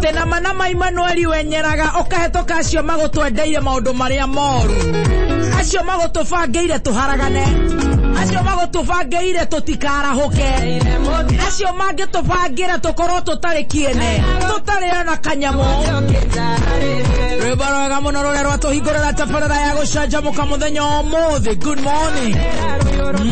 Atĩ na mana ma Emmanuel wenyeraga ũkahĩtũka acio magũtwendeire maũndũ marĩa moru, acio magũtũbangĩire tũharagane, acio magũtũbangĩire tũtikarahũke, acio mangĩtũbangĩra tũkorwo tũtarĩ kĩene, tũtarĩ ona kanyamũ. Rwĩmbo rwega mũno rũrĩa rwatũhingũrĩra tabarĩra ya gũcanjamũka mũthenya wa ũmũthĩ. Good morning,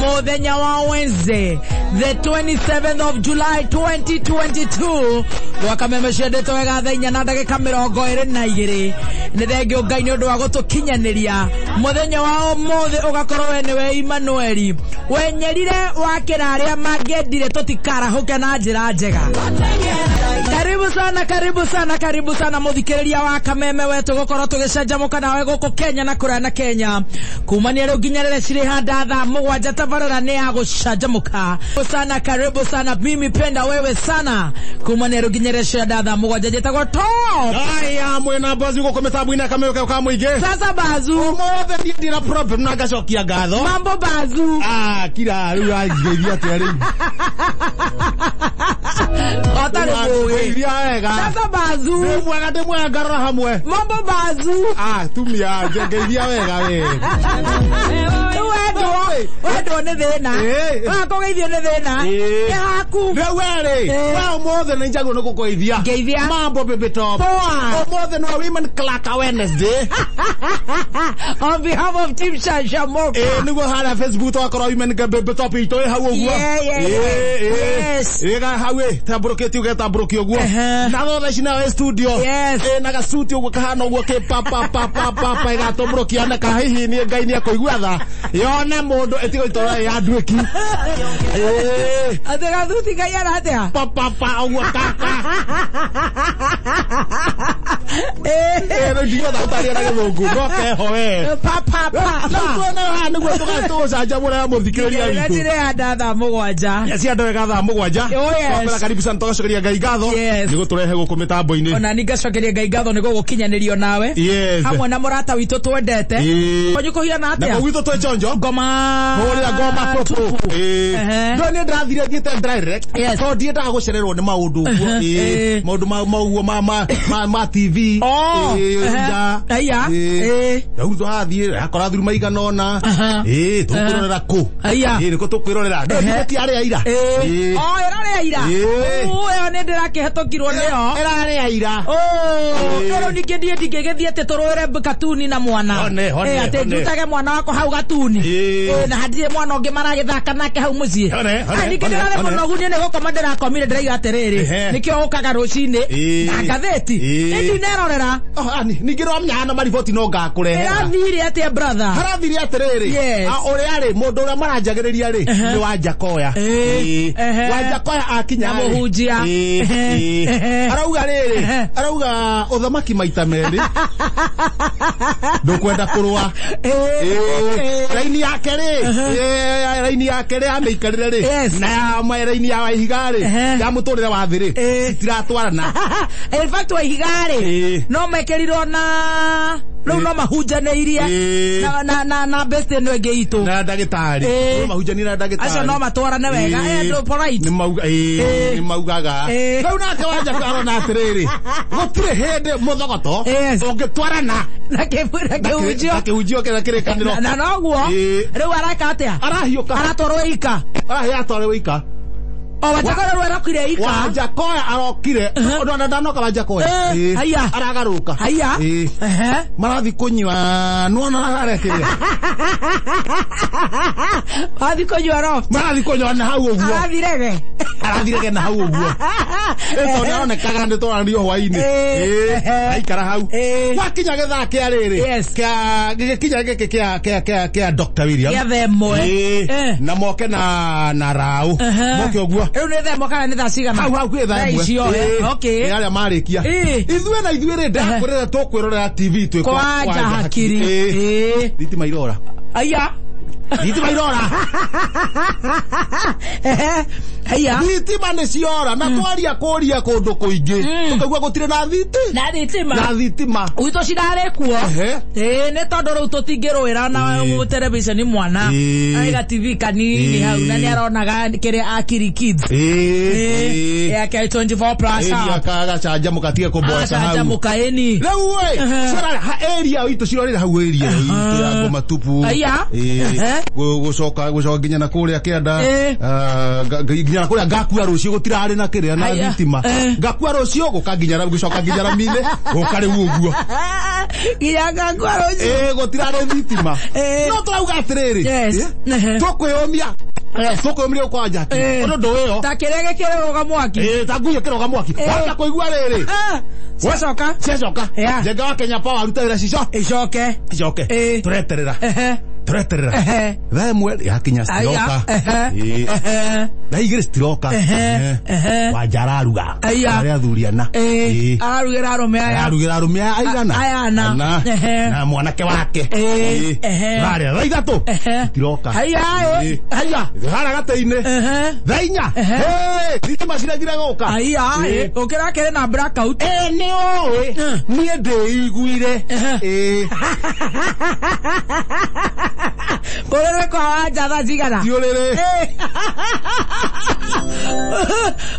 mũthenya wa Wednesday, the 27th of July 2022, rwakameme ciendetwo wega thaa 4:22. Nĩ thengio Ngai nĩ ũndũ wa gũtũkinyanĩria mũthenya wa ũmũthĩ, ũgakorwo we nĩwe Emmanuel wenyerire wakĩra arĩa mangĩendire tũtikarahũke na njĩra njega. Karibu sana, karibu sana, karibu sana mũthikĩrĩria wa Kameme wetu, gũkorwo tũgĩcanjamũka nawe gũkũ Kenya na kũraya na Kenya, kumania rĩu nginya rĩrĩa cirĩ handa thaa 7. Tabarĩra nĩ ya gũcanjamũka sana. Karibu sana, mimi penda wewe sana, kumania rĩu nginya rĩrĩa cirĩ handa thaa 7. Njĩtagwo Top. Aya mwena bazu gũkũ mĩtambo-inĩ kameme ka mũingĩ. Sasa bazu, Ũmũthĩ niĩ ndĩ na problem na ngacokia ngatho. Mambo bazu. Ah, kira rĩu angeithia atĩa rĩu? Otarĩ mũgĩ. Ngeithia wega. Sasa bazu. Ndĩ mwega, ndĩ mwega, ngarora hamwe. Mambo bazu. Ah, tumia ngeithia wega we. Rĩu wendwo wendwo nĩ thĩna, wakũgeithio nĩ thĩna, nĩ haku. Rĩu we rĩ, we ũmũthĩ nĩ njagĩrĩirwo nĩ gũkũgeithia. Ngeithia. Mambo baby top. Poa. Ũmũthĩ nĩ Women Clark Wednesday. On behalf of Team Canjamũka. Ĩĩ, nĩguo harĩa Facebook twakorwo Women baby top itũ ĩ hau ũguo. Yeah. Yes. Ĩ ga hau ĩ tambũrũkĩtie ũgetambũrũkia ũguo. Na thutha ici nawe studio. Yes. Ĩ na gacuti ũguo kahana ũguo kĩ pa pa pa pa pa pa ĩgatũmbũrũkia na kahihi niĩ Ngai nĩ ekũigua tha. Yone mũndũ ĩtigo itora ya nduĩki. Ĩ. Atĩ gathuti kaiyara atĩa? Pa pa pa ũguo ka ka. Ĩ rĩu ndigwetha gũtarĩria na gĩthũngũ no keho we. Pa pa pa Rĩu pa. tuone haha nĩguo tũgũcanjamũra mũthikĩrĩria Rĩrĩa witũ. cirĩ handa thaa 7. Cia andũ wega thaa 7. Oh, yes. Twambera karibu sana tũgacokeria Ngai ngatho. Yes. Nĩ gũtũrehe gũkũ mĩtambo-inĩ. Ona ni ngacokeria Ngai ngatho nĩ gũgũkinyanĩrio nawe. Yes. Hamwe na mũrata witũ twendete. Ĩĩ. Kwanyu kũhiana Na atĩa? kũu gwitũ twĩ chonjo. Ngoma. Hũrĩra ngoma tupu. Ĩĩ. No niĩ ndathire thiĩte direct. Yes. Tondũ ndiendaga gũcererwo nĩ maũndũ ũguo. Ĩĩ. Ĩĩ. Maũndũ ma ũguo ma TV. Oh. Ĩĩ, nja. Aya. Ĩĩ. Ĩĩ. Rĩu twathiĩ akora thuru maigana ũna. Ĩĩ, tũkwĩrorera kũ? Aya. Ĩĩ, nĩkũ tũkwĩrorera? No tiarĩ aira. Ĩĩ. Ĩĩ. Oh, ĩrarĩ aira. Ĩĩ. Ũ, ĩyo nĩ ndĩrakĩhetũkirwo nĩyo. Ĩrarĩ aira. Oh, Ĩĩ. no rĩu ningĩ niĩ ndingĩgĩthiĩ atĩ tũrũĩre katuni na mwana. Hone, hone, Ĩĩ, atĩ hone. ndutage mwana wakwa hau gatuni. Ĩĩ. Ĩĩ, na hatirĩ mwana ũngĩ maragĩthaka nake hau mũciĩ. Hone, hone, Ah, ningĩ hone, ndĩrarĩ hone. mũnogu niĩ nĩ gũkoma ndĩrakomire ndĩraiga atĩrĩrĩ. Ehe. Nĩkĩo ũkaga rũcinĩ Ĩĩ. na ngathĩti. Ĩĩ. Ĩ ndinerorera. Oh, ani, ningĩ nĩwamenya na mariboti no ngakũrehera. Ĩrathire atĩa brother? Harathire atĩrĩrĩ. Yes. Ah, ũrĩa rĩ mũndũ ũrĩa maranjagĩrĩria rĩ nĩ Wanjakoya. Ĩĩ. Ĩĩ. Ehe. Wanjakoya akinya Na rĩ. mũhunjia. Ĩĩ, Ehe. ĩĩ. Ehe. Arauga rĩrĩ, Ehe. arauga ũthamaki maita merĩ. Ndũkwenda kũrũa. Ĩĩ. Ĩĩ. Raini yake rĩ, ĩĩ, raini yake rĩ amĩikarĩre rĩ. Yes. Na ya raini ya Waihiga rĩ, Ehe. ya mũtũrĩre wa thĩ rĩ, Ĩĩ. citiratwarana. In fact Waihiga rĩ Ĩĩ. no mekĩrirwo na rĩu no mahunjanĩirie Ĩĩ. na best ĩno ĩngĩ itũ. Na ndagĩtarĩ. Ĩĩ. No mahunjanie na ndagĩtarĩ. Acio no matwarane wega. Ĩĩ. Ĩ, andũ polite. Nĩ mauga ĩĩ, Ĩĩ. nĩ maugaga. Ĩĩ. Rĩu nake Wanjakoya arona atĩrĩrĩ, gũtirĩ hĩndĩ mũthogoto Yes. ũngĩtwarana Na kĩhunjio. na kĩhunjio kĩrĩa kĩrĩkanĩro. Na noguo Ĩĩ. rĩu areka atĩa? Arahiũka. Aratwarwo ika. Arahiũka atwarwo ika. O Wanjakoya rĩu arakire ika. Wanjakoya arokire. Ona ndanoka Wanjakoya. Ĩĩ. Ĩĩ. Haiya. Aragarũka. Haiya. Ĩĩ. Ehe. Marathi kũnyua nĩwona arekĩrĩa. Wathi kũnyua rof. Marathi kũnyua na hau ũguo. Arathirege. Arathirege na hau ũguo. Ĩ tondũ nĩaronekaga nĩ twaranio hwainĩ. Ĩĩ. Ĩĩ. Aikara hau. Ĩĩ. Gwakinya gĩthaa kĩa rĩrĩ. Yes. Kĩa gĩgĩkinya gĩkĩ kĩa Dr. William. Gĩa thaa ĩmwe. Ĩĩ. Eh. Na moke na raũ. Ehe. Moke ũguo. Rĩu nĩ thaa ĩmwe kana nĩ thaa cigana? Hau hau kwĩ thaa Thaa ĩmwe. icio. Ĩĩ. Okay. Nĩ arĩa marĩkia. Ĩĩ. Ithuĩ na ithuĩ rĩ ndakwĩrĩra tũkwĩrorera TV twĩ Kwanja hakiri. Ĩĩ. Ĩĩ. Thitima irora. Aya. Thitima irora. Haya. Thitima nĩ ciora na twaria kũria kũndũ kũingĩ tũkaigua gũtirĩ na thitima. Na thitima. Na thitima. Gwitũ cirarĩ kuo. Ĩĩ nĩ tondũ rĩu tũtingĩrũĩra na televisheni mwana. Aiga TV kanini hau na nĩ aronaga kĩrĩa Akili Kids. Ĩĩ. Yake 24 plus. Ĩĩ agacanjamũka tige kũmboeka hau. Agacanjamũka ĩni. Rĩu ĩ ciora area itũ cirorĩra hau area itũ ya Ngoma Tupu. Aya. Gũcoka gũcoka nginya na kũrĩa kĩanda nginya na kũrĩa ngakua rũciũ gũtirarĩ na kĩrĩa na thitima. Ngakua rũciũ gũka nginya gũcoka nginya raminĩ gũka rĩu ũguo. Nginya ngakua rũciũ. Ĩĩ gũtirarĩ thitima. No tũrauga atĩrĩrĩ. Tũkwĩyũmia. Tũkwĩyũmia kwa Jackie. Ũndũ ndũĩ ĩyo. Ta kĩrĩa gĩkĩrũga mwaki. Ĩĩ ta ngui ĩkĩrũga mwaki. Wacha kũigua rĩrĩ. Ciacoka. Ciacoka. Njenga wa Kenya Power aruta wĩra cico. Icoke. Icoke. Tũreterera. Tũreterera. Thaa ĩmwe yakinya citiroka. Thaa igĩrĩ citiroka. Wanja araruga. Arĩa athuri ana. Ararugĩra arũme aya. Ararugĩra arũme aya aigana. Aya ana. Na mwanake wake. Tũrarĩa thaa ithatũ. Citiroka. Haya. Haya. Harĩa gatĩ-inĩ. Thaa inya. Thitima ciregire gũka. Haya. Ũkĩra kĩrĩ na blackout. Nĩ ũĩ. Niĩ ndĩiguire. Ũrĩrĩ kwa Wanja thaa cigana? Ti ũrĩrĩ.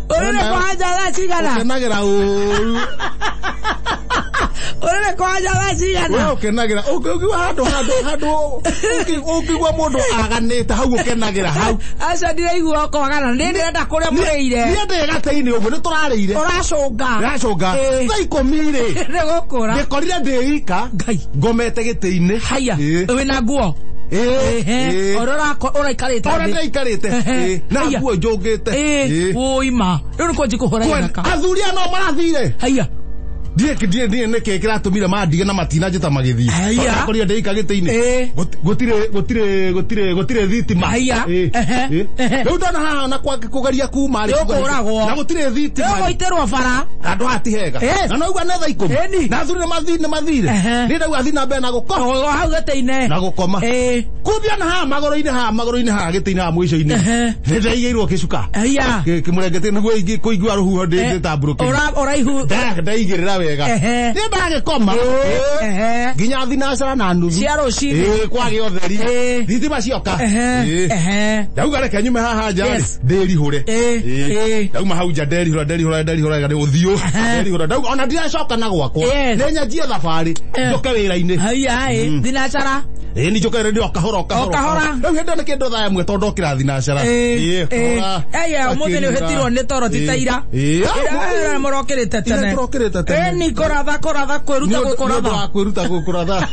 Ũrĩrĩ kwa Wanja thaa cigana? Ũkenagĩra ũru. Ũrĩrĩ kwa Wanja thaa cigana? We ũkenagĩra ũngĩigua handũ handũ handũ ũngĩigua mũndũ aganĩte hau ũkenagĩra hau. Aca ndiraigua kwagana nĩ ndĩrenda kũrĩa mũrĩire. Niĩ ndĩ gatĩ-inĩ ũguo nĩ tũrarĩire. Ũracũnga. Ndĩracũnga. Thaa ikũmi rĩ. Nĩ gũkũra. Ndĩkorire ndĩ ika. Ngai. Ngomete gĩtĩ-inĩ. Haya. Wĩna nguo. Ũrĩa ũraikarĩte. Ũrĩa ndĩraikarĩte. Na nguo njũngĩte. Ũima. Rĩu nĩ kwanjia kũhũra gĩthaka. Athuri aya no marathire. Haya. Ndiĩ nĩkĩ kĩratũmire mandige na matinanjĩta magĩthiĩ. Korire ndĩika gĩtĩ-inĩ. Gũtirĩ gũtirĩ gũtirĩ gũtirĩ thitima. Rĩu ndona haha ona kũgeria kuma rĩ. Nĩũkũragwo. Na gũtirĩ thitima. Nĩũgũitĩrwo bara. Handũ haha ti hega. Na no uga nĩ thaa ikũmi. Na athuri nĩ mathire. Niĩ ndauga thiĩ na mbere na gũkoma. Hau gĩtĩ-inĩ. Na gũkoma. Kumbia na haha magũrũ-inĩ haha magũrũ-inĩ haha gĩtĩ-inĩ haha mũico-inĩ. Nĩ ndaigĩirwo gĩcuka. Kĩmũrengeti nĩguo kũigua rũhuho ndĩtambũrũkĩrie. Ũraihu. Ndaigĩrĩra wega. Niĩ ndagĩkoma. Nginya thinacara na nuthu. Cia rũcinĩ. Kwagĩa ũtheri. Thitima cioka. Ndauga reke nyume haha nja rĩ ndĩrihũre. Ndauma hau nja nderihũra nderihũra nderihũra nĩ ũthiũ. Nderihũra ndauga ona ndiracoka na gwakwa. Nĩ nyanjie thabarĩ njoke wĩra-inĩ. Haya thinacara. Ĩĩ nĩ njoke rĩu o kahora o kahora. O kahora. Rĩu hĩndĩ nĩ kĩndũ thaa ĩmwe tondũ ndokĩra thinacara. Ĩĩ kahora. Aya ũmũthĩ nĩ ũhĩtirwo nĩ toro ti ta ira. Ira mũrokĩrĩte tene. Ira tũrokĩrĩte tene. Ĩni kũratha kũratha kwĩruta gũkũratha. Nĩ ũndũ wa kwĩruta gũkũratha.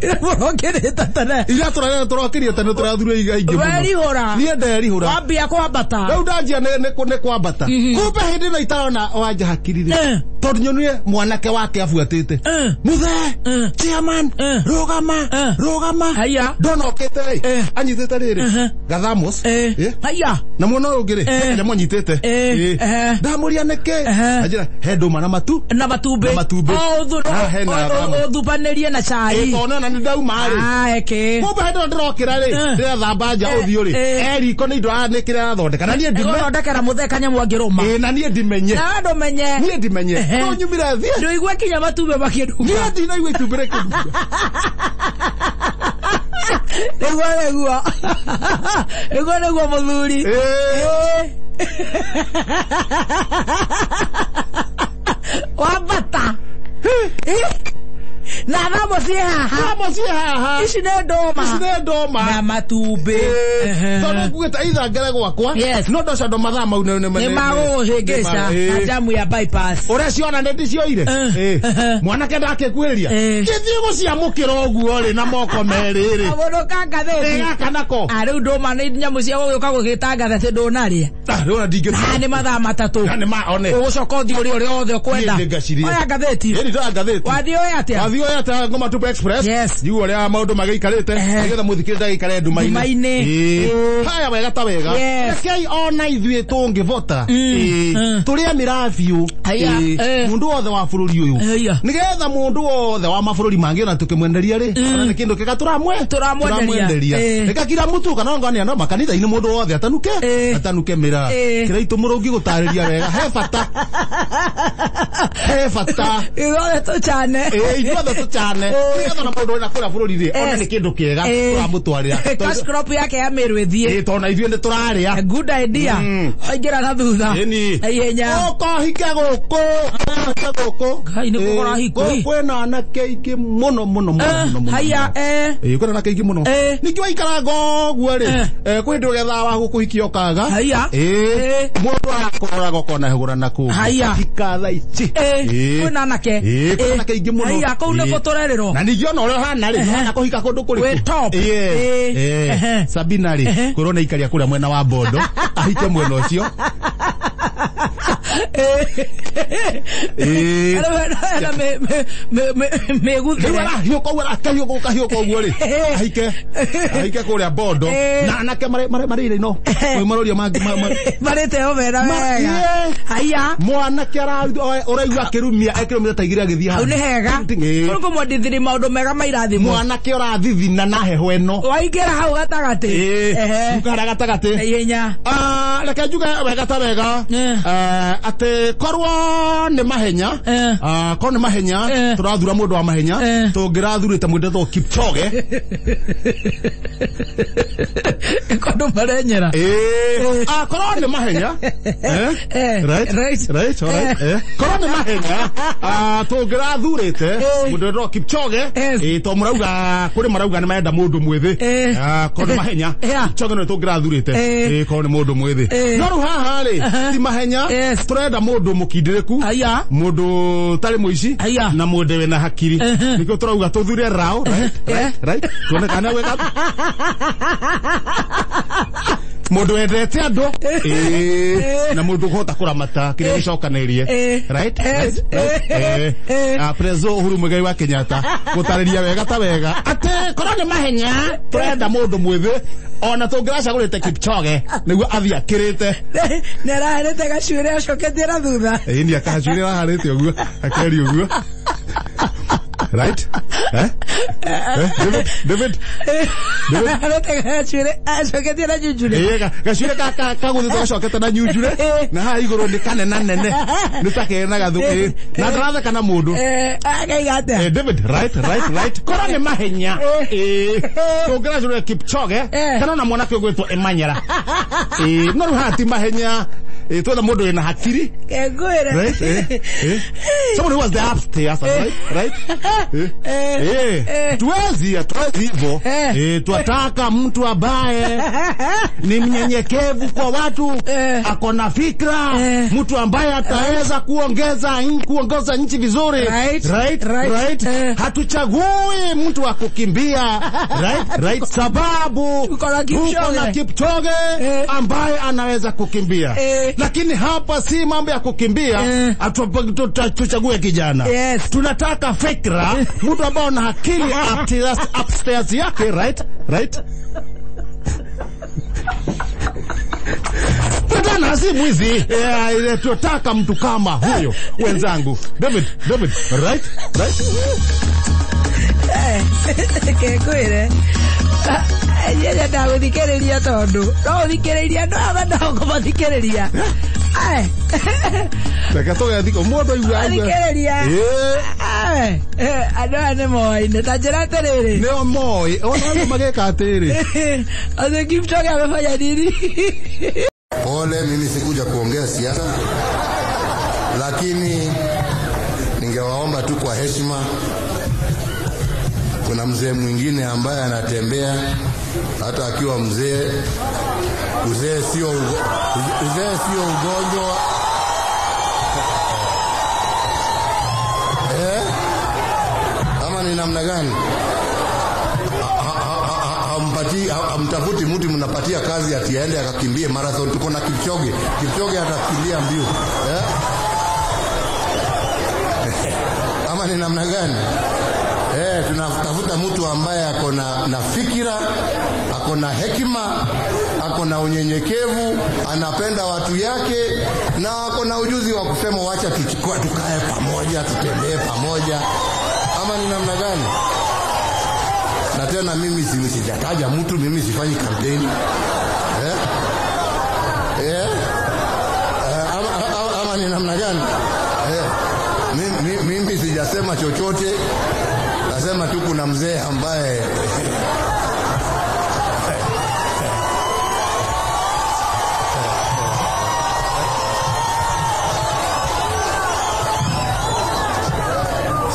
Ira mũrokĩrĩte tene. Ira tũrokĩrĩte tene tũrathura aingĩ mũno. Werihũra. Niĩ nderihũra. Wambia kwambata. Rĩu ndanjia nĩ kwambata. Kumbe hĩndĩ ĩno itarona Wanja hakiri rĩ. Tondũ nyonire mwanake wake abuatĩte. Mũthee. Chairman. Rũgama. Rũgama. Haya. Ndona okĩte rĩ. Anyitĩte rĩrĩ. Gathamos. Haya. Na mwena ũyũ ũngĩ rĩ. Kanyamũ anyitĩte. Ndamũria nĩkĩ. Anjĩra he ndũma na matu. Na matumbĩ. Na matumbĩ. Ũthubanĩrie na cai. Tondũ ona nĩ ndauma rĩ. Eke. Kumbe hĩndĩ ĩno ndĩrokĩra rĩ. Ndĩrathamba nja ũthiũ rĩ. Eriko nĩ indo nĩ kĩrĩa arathondeka. Na niĩ ndime. Gũthondekera mũthee kanyamũ angĩrũma. Ĩĩ na niĩ ndimenye. Na ndũmenye. Niĩ ndimenye. No nyumire thiĩ. Ndũigue kinya matumbĩ makĩnunga. Niĩ ndinaigua itumbĩ rĩkĩnunga. Nĩguo nĩguo. Nĩguo nĩguo mũthuri. Wambata. Na thamo ciĩ haha. Thamo ciĩ haha. Ici nĩ ndũma. Ici nĩ ndũma. Na matumbĩ. Tondũ nguĩte either ngere gwakwa. No ndoca ndo mathaa mau nĩ nĩ magũgũhĩngĩca na jamu ya bypass. Ũrĩa ciona nĩ ndicioire. Mwanake ndakĩkuĩrĩria. Ngĩthiĩ gũciamũkĩra ũguo rĩ na moko merĩ rĩ. Mũndũ ka ngathĩti. Gaka nako. Rĩu ndũma nĩ nyamũ cia gũgĩũka gũgĩta ngathĩti ndũnarĩa. Rĩu ona ndingĩ. Nĩ mathaa matatũ. Nĩ ma one. Ũgũcoka ũthiĩ ũrĩe ũrĩa wothe ũkwenda. Niĩ ngacirie. Oya ngathĩti. Ĩni ndoya ngathĩti. Wathiĩ ũĩ atĩa? Wathiĩ ũĩ atĩa ngoma Matukũ Express. Yes. Njigue ũrĩa maũndũ magĩikarĩte nĩgetha mũthikĩrĩria agĩikare nduma-inĩ. Haya wega ta wega. Rekei ona ithuĩ tũngĩvota tũrĩe mĩraa biũ mũndũ wothe wa bũrũri ũyũ nĩgetha mũndũ wothe wa mabũrũri mangĩ ona tũkĩmwenderia rĩ ona nĩ kĩndũ kĩega tũramwenderia reka kila mtu kana ngani no makanitha-inĩ mũndũ wothe atanuke atanuke mĩraa kĩraitũ mũrũngi gũtarĩria wega he bata ithuothe tũchane ithuothe tũchane nĩgetha na mũndũ wĩna kũrĩa bũrũri rĩ ona nĩ kĩndũ kĩega tũramũtwarĩra cash crop yake ya Meru ĩthiĩ tondũ na ithuĩ nĩ tũrarĩa. Good idea. Waingĩra na thutha ihenya ũkohike gũkũ Ngai nĩ kũgũra hiko kwĩna anake aingĩ mũno mũno mũno. Haya kwĩna anake aingĩ mũno ningĩ waikaranga ũguo rĩ kwĩ hĩndĩ ũgethaga wa gũkũhikia ũkaga mũndũ arakũroraga ũkona hegũra na kũngĩ hika thaa ici kwĩna anake kwĩna anake aingĩ mũno. Haya kũu nĩkuo tũrerĩrwo na ningĩ ona ũrĩa ũhana rĩ ũhana kũhika kũndũ kũrĩkũ wĩ top. Sabina rĩ kwĩrwo nĩ aikaria kũrĩa mwena wa Bondo ahike mwena ũcio mĩguthĩre ũguo rĩ ahike kũrĩa Bondo na anake marĩire ino maroria marĩte omena wega. Haya mwanake ũraigua akĩrumia ekĩrumia ta igĩrĩ agĩthiĩ hau nĩ hega kũmwendithĩria maũndũ mega ma irathimo mwanake ũrathithina na heho ĩno waingĩra hau gatagatĩ harĩa gatagatĩ ihenya. Reke njuge wega ta wega atĩ korwo nĩ mahenya korwo nĩ mahenya tũrathura mũndũ wa mahenya tũngĩrathurĩte mũndũ wĩtagwo Kipchoge kũndũ marenyera korwo nĩ mahenya right korwo nĩ mahenya tũngĩrathurĩte mũndũ wĩtagwo Kipchoge to mũrauga kũrĩ marauga nĩ marenda mũndũ mwĩthĩ korwo nĩ mahenya Kipchoge nĩwe tũngĩrathurĩte korwo nĩ mũndũ mwĩthĩ no rĩu haha rĩ ti mahenya tũrenda mũndũ mũkindĩrĩku mũndũ ũtarĩ mũici na mũndũ wĩna hakiri nĩkĩo tũrauga tũthure rao right tuone kana wega mũndũ wendete andũ na mũndũ ũkũhota kũramata kĩrĩa gĩcokanĩirie right Prezo Uhuru Muigai wa Kenyatta gũtarĩria wega ta wega atĩ korwo nĩ mahenya tũrenda mũndũ mwĩthĩ ona tũngĩracagũrĩte Kipchoge nĩguo athiĩ akĩrĩte nĩ araharĩte gacuĩrĩ acoketie na thutha ĩni akacuĩrĩ araharĩte ũguo akeri ũguo right David acoketie na nyunjure gacuĩrĩ kagũthĩte gacokete na nyunjure na haha igũrũ nĩ kanena nene nĩ ta kena gathũ na ndaratheka na mũndũ akaiga atĩa David right korwo nĩ mahenya tũngĩracũrĩre Kipchoge kana ona mwanake ũgwĩtwo Emanyera no rĩu haha ti mahenya twetha mũndũ wĩna hakiri ngwĩre right someone who was the upstairs right tuwezi hivyo twataka mtu ambaye ni mnyenyekevu kwa watu ako na fikra mtu ambaye ataweza kuongoza nchi vizuri right. Hatuchagui mtu wa kukimbia right sababu tuko na Kipchoge ambaye anaweza kukimbia lakini hapa si mambo ya kukimbia tuchague kijana. Tunataka fikra mtu ambaye ana akili upstairs yake right Tutana si mwizi tunataka mtu kama huyo wenzangu. David right Kekwire nyendaga gũthikĩrĩria tondũ no ũthikĩrĩrie andũ aya mendaga kũmathikĩrĩria reke tũgethika mũndũ aigua thikĩrĩria andũ aya nĩ moaine ta njĩra atĩrĩrĩ nĩo moĩ ona andũ mageka atĩrĩ atĩ Kipchoge amefanya nini? Pole, mimi sikuja kuongea siasa, lakini ningewaomba tu kwa heshima. Kuna mzee mwingine ambaye anatembea hata akiwa mzee. Uzee sio ugonjwa. Ama ni namna gani? Hamtafuti mtu mnapatia kazi ati aende akakimbie marathon. Tuko na Kipchoge. Kipchoge atakimbia mbio. Ama ni namna gani? Tunatafuta mtu ambaye ako na fikira, ako na hekima, ako na unyenyekevu, anapenda watu yake na ako na ujuzi wa kusema wacha tukae pamoja, tutembee pamoja, ama ni namna gani? Na tena mimi sijataja mtu, mimi sifanyi kampeni. Ama ni namna gani? Mimi sijasema chochote. Nasema tu kuna mzee ambaye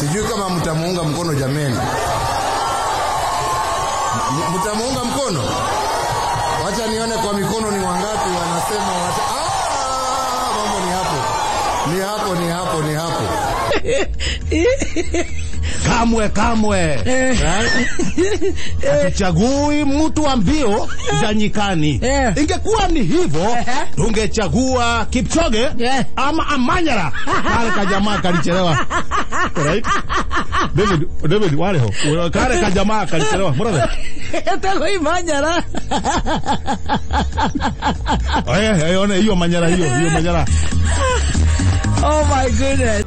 sijui kama mtamuunga mkono jameni. Mtamuunga mkono? Wacha nione kwa mikono ni wangapi wanasema mambo ni hapo. Ni hapo, ni hapo, ni hapo. Kamwe kamwe. Hatuchagui mtu wa mbio za nyikani. Ingekuwa ni hivyo tungechagua Kipchoge ama Amanyara. Kale kajamaa kalichelewa. Right? David wale ho. Kale kajamaa kalichelewa. Mbona? Tego Imanyara. One hiyo Manyara hiyo Manyara. Oh my goodness.